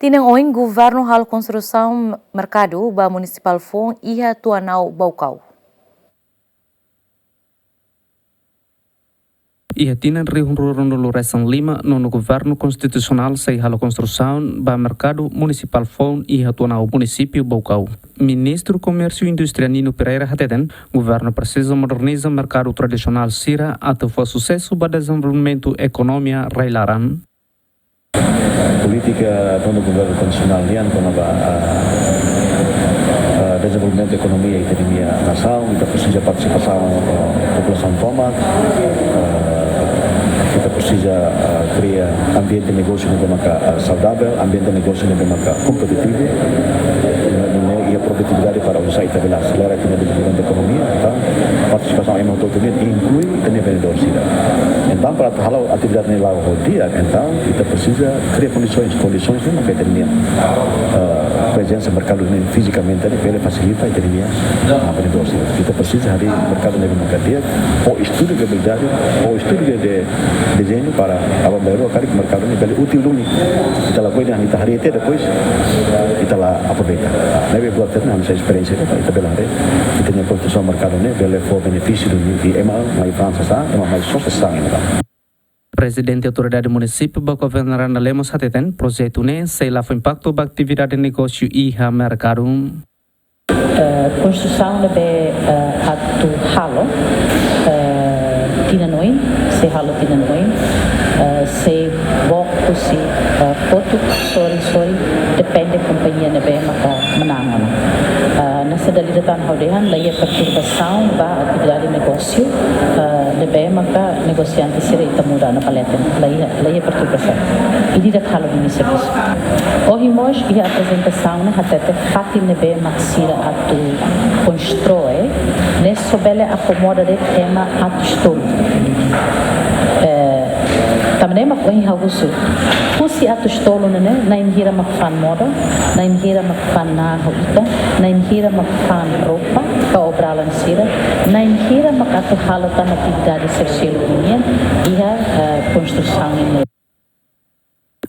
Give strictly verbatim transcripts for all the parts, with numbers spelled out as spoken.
Tinan oin governu halo konstrusaun merkadu ba munisipál foun iha Tuanao Baucau. Iha tinan rihun rua ruanulu resin lima, nonu governu konstitusionál sei halo konstrusaun ba merkadu munisipál foun iha Tuanao, munisípiu Baucau. Ministru Komérsiu Indústria Nino Pereira hateten, governu presiza moderniza merkadu tradisionál sira atu fó susesu ba dezenvolvimentu ekonomia rai-laran. Polítika tantu governu tradisionál nian kona-ba, ah, ah, dezenvolvimentu ekonomia ita-nia nasaun, ita presiza partisipasaun, ah, populasaun tomak, ah, ita presiza, ah, kria ambiente negósiu ne'ebé maka, ah, saudavel, ambiente negósiu ne'ebé maka kompetitivu, ne'e, ne'e iha produtividade para oinsá ita bele aselera ita-nia dezenvolvimentu ekonomia. Entaun, partisipasaun ema hotu-hotu nian inklui ita-nia vendedór sira. Entaun, para halo atividade ne'e la'o ho di'ak, entaun ita presiza kria kondisoens, kondisoens ne'e maka ita-nia, eh, prezensa merkadu ne'e fizikamente ne'e bele fasilita ita-nia, ah, vendedór sira. Ita presiza harii merkadu ne'ebé maka di'ak, ho estudu viabilidade, ho estudu de, de dezeñu para aban-bainrua karik merkadu ne'e bele útil duni. Ita lakohi dehan ita harii tiha, depois ita la aproveita. Ne'ebé buat ne'e hanesan esperiénsia ita bele haree, ita-nia konstrusaun merkadu ne'e bele fó benefísiu duni, i ema mai fa'an sasán, ema mai sosa sasán ida. Prezidente Autoridade Munisípiu Baucau, Veneranda Lemos hateten, projetu ne'e sei la fó impaktu ba atividade negósiu iha merkadu. Eh, konstrusaun ne'ebé, eh, atu halo, eh, tinan oin, sei halo tinan oin, eh, sei book husi, eh, kotuk sorin-sorin, depende kompañia ne'ebé maka manán ona. Eh, nu'udar ida tan ha'u dehan, la iha perturbasaun ba atividade negósiu, eh, ne'ebé maka negosiante sira ita muda ona ba leten, la iha, la iha perturbasaun. Ida-idak halo ninia servisu. Ohin mós iha aprezentasaun ne'e hatete fatin ne'ebé mak sira atu konstrui, ne'e só bele akomoda de'it ema atus tolu. Eh, tanba ne'e mak ohin ha'u husu. Husi atus tolu ne'e, na'in hira mak fa'an moda, na'in hira mak fa'an na'an ho ita, na'in hira mak fa'an roupa ka obralan sira, na'in hira mak atu halo tan atividade sosiál nian iha, eh, konstrusaun ne'e.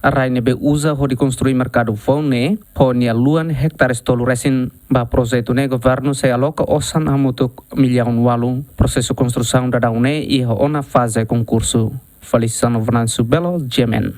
Rai ne'ebé uza hodi konstrui merkadu foun ne'e, ho nia luan ektares tolu resin. Ba projetu ne'e governu sei aloka osan hamutuk millaun ualu. Prosesu konstrusaun daudaun ne'e iha ona faze konkursu. Feliciano Venâncio Belo, G M N.